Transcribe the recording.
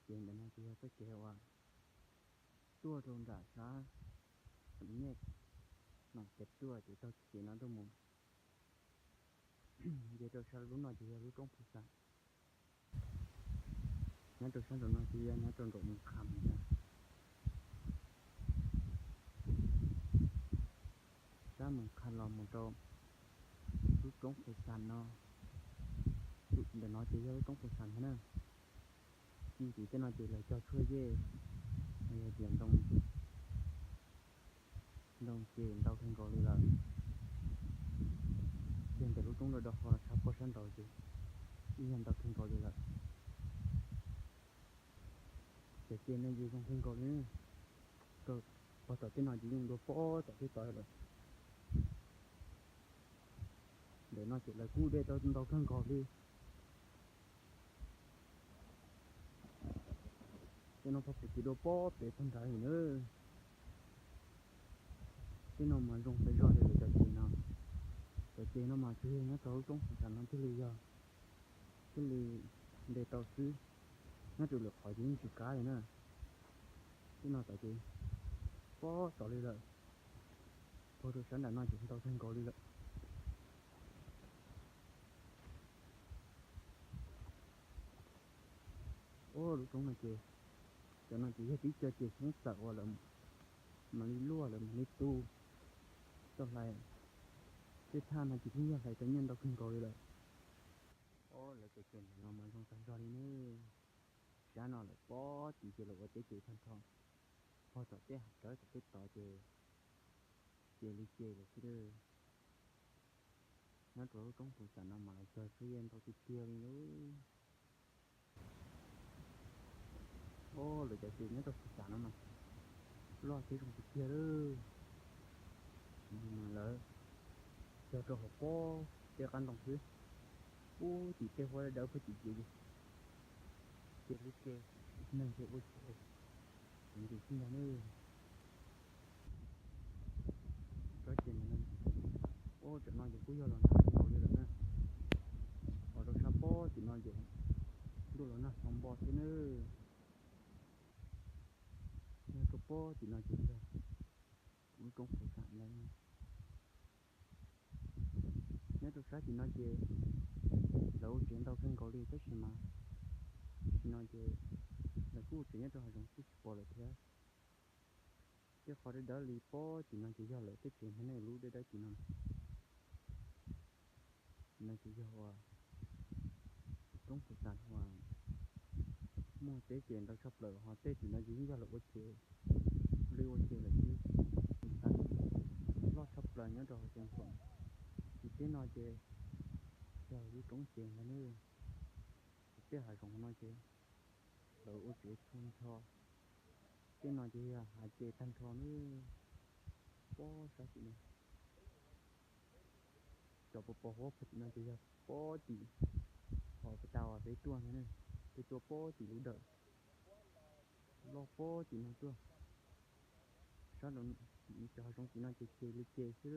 Ces ntawm no ces yog txoj kev uas tuaj rau nram sab Phom Nyej no, ces tuaj ces taug kev no tuaj mus nce rau sab lub no ces yog lub roob Phu Xam. Nyob rau sab nraum no ces yog nyob rau nraum Moos Khas ntag. Sab Moos Khas los mus rau lub roob Phu Xam no, ntawm no ces yog lub roob Phu Xam ntag na. Txij ntawm tej no ces lawv cog tshuaj yej, yog tias ntoo, ntoo ces ntau kawg nkaus li lawm. Kiag ntawm lub roob do do ho los sab pob sab nraud ces ib yam ntau kawg nkaus li lawm. Cov ces no ces zoo kawg nkaus li. Rau pog tom tej no ces yeej dua pob tom tej tod lawm. Ntawm no ces lawv kuj de tau ntau kawg nkaus li. Tej no pog pum ces dua pob pem pog nrad li na. Tej no mas zoo tas zog li lawv cov ces no. Cov ces no mas tsuas yog nyob rau lub roob Phu Xam no thiaj li yog, thiaj li de tau xwb. Nyob rau lwm qhov ces yeej tsis kav li na. Tej no tod ces pob tod li lawm. Puag rau sab nram no ces ntau kawg nkaus li lawm. Ob lub roob no ces, cov no ces yog tib co ces xyoob txawm uas lawv mam li luaj lawv mam li tu tau hlais. Tej thaj no ces kuj yog hlais tau nyiaj ntau kawg nkaus li lawm. Ob lawv cov ces ntawm no mas zoo tag zog li ne. Sab no lawv pob tim ces lawv ua teb ces tag nrho. Puag tom tej hav rawv tom tej tod ces ces li ces lawm xwb. Nyob rau lub roob Phu Xam no mas lawv cog tshuaj yej ntau tiag tiag li lauj. Ob lawv cov ces nyob rau Phu Xam no mas loj thiab zoo tiag tiag lawm. Lawv cog rau hauv pob tej qab ntoo xwb. Ub, tim tej huab dawb puag tim ces ces li ces neeg ces ua ces heev ntxim xwb ntag ne. Tsob ces ub, tam no ces kuj yog los nag nkaus li lawm na. Ho rau sab pob tim no ces ntuj los nag hlo npo xwb na. Nyob rau pob tim no ces yog lub roob Phu Xam ntag. Nyob rau sab tim no ces lawv ua tsev ntau kawg nkaus li tab sis mas tam sim no ces lawv kuj ua tsev nyob rau hav zoov xwb tsis pom lawm thiab. Tej qhov dawb dawb li pob tim no ces yog lawv tej tsev ntag ne, lub dawb dawb tim no. Tim no ces yog uas roob Phu Xam uas muaj teb ces ntau tshaj plaws, ho tej tim no ces yeej yog lawv ua tsev, li ua tsev lawm xwb. Phu Xam loj tshaj plaws nyob rau hav zoov Phu Xam. Tim tej no ces yog lub roob ces ntag ne. Tim tej hav zoov no ces lawv ua tsev tag nrho. Tej no ces yog hav ces tag nrho ne. Pob sab tim no, cov pos pos huab puag tim no ces yog pob tim, ho puag ta uas peb tuaj ntag ne, peb tuaj pob tim lub dawm, loj pob tim no tuaj. Sab cov hav zoov tim no ces ces li ces xwb.